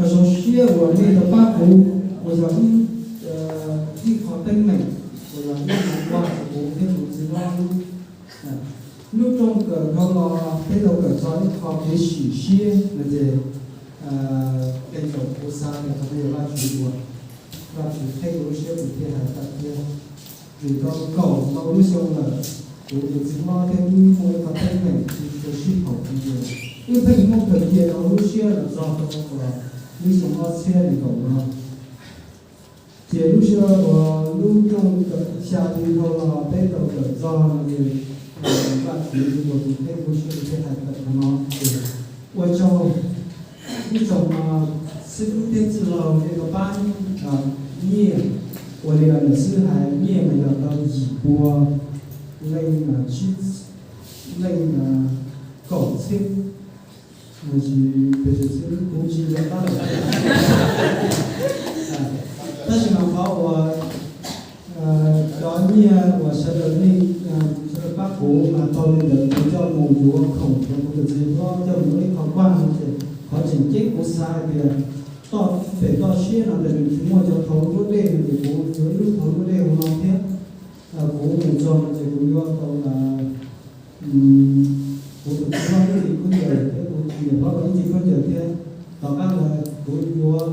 Zoo siab uas nej tau pab kuv, uas yog ib, ib qho teeb meem, uas yog ib qho vaj kuv thiab kuv txiv hlob lub, lub rooj kawm dhau los peb tau kawm txog ib qho kev sim siab no ces, tej zaum kuv xav tias qhov no yog Vajtswv ua, Vajtswv qheb kuv lub siab kuv thiaj hais tawm thiab. Vim tau kaum ntau lub xyoo lawm, kuv tus txiv hlob thiab wb muaj ib qho teeb meem tsis tshua sib haum no ces wb pheej muab khaws cia rau lub siab los txog rau lub xyoo ob txhiab nees nkaum no. Ces lub sij hawm uas lub rooj kawm xya hli dhau los peb tau kawm txog no ces Vajtswv ua tus qheb kuv lub siab kuv thiaj hais tawm qhov no ces ua tsaug, ib tsoom xib hwb thiab txwj laug nej tau pab nyiaj, ua li lawm xwb hais nyiaj mas yog tau yim pua leej, tsib leej, kaum txhiab, pes tsawg txhiab kuv tsis nco qab lawm. Tab sis mas qhov uas cov nyiaj uas sawv daws nej, sawv daws pab kuv mas tau li ntawd kuv coj mus yuav khoom rau kuv tus txiv hlob coj mus ua ib qho kuaj no ces qhov tseem ceeb kuv xav hais tias toj pem toj siab no ces nws tsis muaj cov thauv luab dej no ces kuv yuav ib lub thauv luab dej hauv no thiab. Kuv mus txog no ces kuv yuav tau kuv tus txiv hlob ib ce khaub ncaws thiab kuv tus niam hlob ib ce khaub ncaws thiab. Tom qab ntawd kuv yuav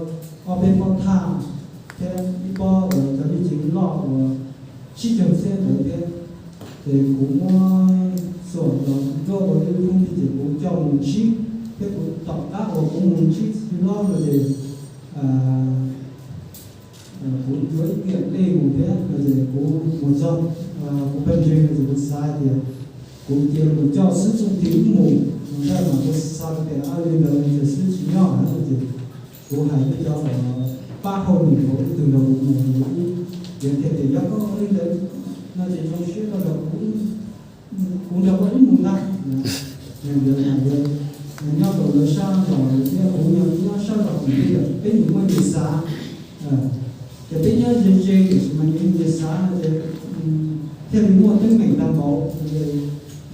ob peb pob thaj thiab ib pob uas cov nyiaj txiag loj uas tsib caug txhiab ntawd thiab. Ces kuv muab xuas los nruab ua ib lub roob thiab ces kuv coj mus ntsib, thiab kuv tom qab uas kuv mus ntsib txiv hlob no ces kuv yuav ib tiam dej mus thiab no ces kuv mus txog, kuv pawg ntseeg no ces kuv xav hais tias kuv cia mus coj xwb txooj tis wb mus, mus ntawd mas kuv xav tias li ntawd ces xwb tsis nyob no ces kuv hais rau cov uas pab hauj lwm hauv ib tug nrog kuv mus, kuv tias tias yog koj ua li ntawd no ces zoo siab koj nrog kuv, kuv nrog koj wb mus ntag. Nyob rau lawv sab zos thiab kuv nyob sab zos tim peb, peb nyias muaj nyias xav, ces peb nyob ze ze tiam sis mas nyias nyias xav no ces thiaj li muaj teeb meem tag npaum no ces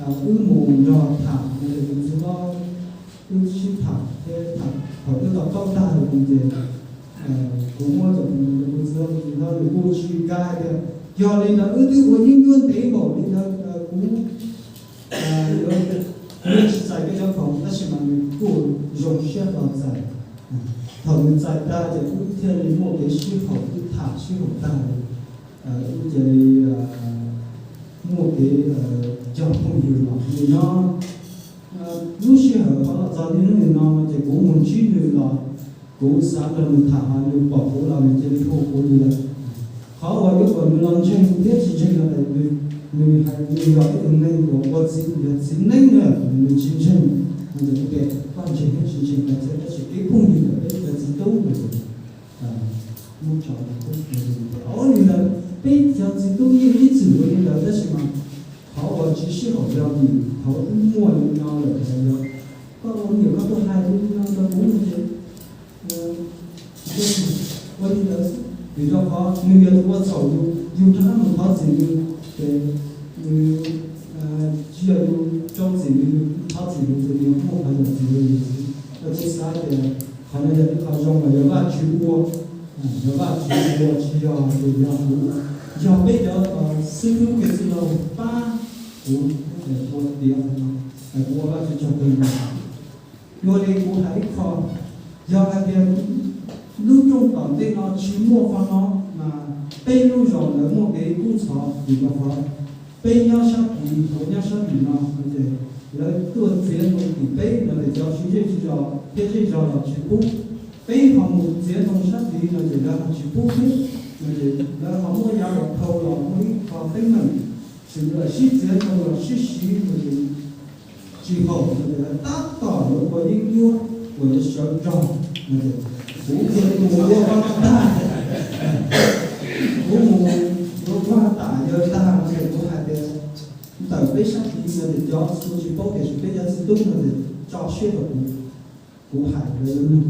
wb mus nrog tham no ces kuv txiv hlob wb sib tham thiab tham thaum twb tau paub tag lawm ces kuv muab cov kuv txiv hlob, kuv txiv hlob nws kuj tsis kam hais tias yog li ntawd wb twb ua yeeb ncuab ntev npaum li ntawd kuv yuav tsis txais koj cov khoom, tab sis mas nws kuj zoo siab hlo txais. Thaum nws txais tag ces wb thiaj li muaj kev sib haum, wb tham sib haum tag li, wb cia li muaj kev cog phooj ywg los li no. Lub sij hawm qhov los txog niaj hnub nim no ces kuv mus ntsib nws los kuv xav nrog nws tham, ho nws pom kuv los nws cia li hu kuv li lawm. Qhov uas yuav kom nws los ntseeg thiab tsis ntseeg no ces nws hais nws yog ib tug neeg uas ua txiv, yog txiv neeb na, nws tsis ntseeg. No ces kuv tias koj ntseeg thiab tsis ntseeg no txhawm, tab sis kev phooj ywg ntawm peb cov txiv tub no ces muab tso rau kuv. Ua li ntawd peb cov txiv tub yeej ib txwm ua li ntawd, tab sis mas qhov uas tsis sib haum yog vim thaum wb muaj li no lawm los yog koj ua me nyuam koj tuaj hais li no rau kuv no ces ua li ntawd xwb. Vim rau qhov nws yog tus ua txhaum yus, yus rov qab mus thov txim nws, ces nws tsis yog yus rau txim nws, yus thov txim nws ces nws muaj qhov zam txim rau yus xwb. Kuv xav tias qhov no yog ib qho zoo uas yog Vajtswv ua, yog Vajtswv ua tsis yog tus yog kuv. Yog peb cov xib hwb pes txwj laug pab kuv ua tiav no, kuv ua Vajtswv tsaug kawg nkaus. Ua li kuv hais ib qho, yog hais tias lub rooj tom ntej no tsis muaj qhov no mas peb lub zos ntawd muaj kev kub ntxhov vim rau qhov peb nyob sab tid, thaum nyob sab tim no ces lawv tuaj txiav ntoo tim peb no ces cov tsis zej tsis zos thiab zej zos los tsis pub. Peb ho mus txiav ntoo sab tid no ces lawv ho tsis pub thiab, no ces lawv ho muab yav los thau los muaj ib qho teeb meem, tsis sib txiav ntoo los sib siv no ces tsis haum no ces lawv tab tom yuav ua yeeb ncuab uas yuav sawv nrog no ces kuv cia li mus ua vaj tag, kuv mus ua vaj tam yawg tag no ces kuv hais tias ntawm peb sab tid no ces cov txhua tsis paub tiam sis peb cov txiv tub no ces tso siab rau kuv, kuv hais lawv yuav mloog.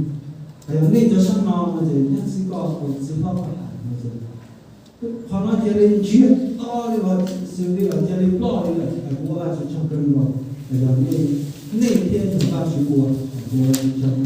Hos yog nej cov sab no no ces nyob txij koj tus txiv hlob koj hais no ces qhov no cia li ntsiag to li los xws li los cia li ploj li lawm, kuv ua Vajtswv tsaug kawg nkaus. Yog nej thiab yog Vajtswv ua, kuv ua Vajtswv tsaug.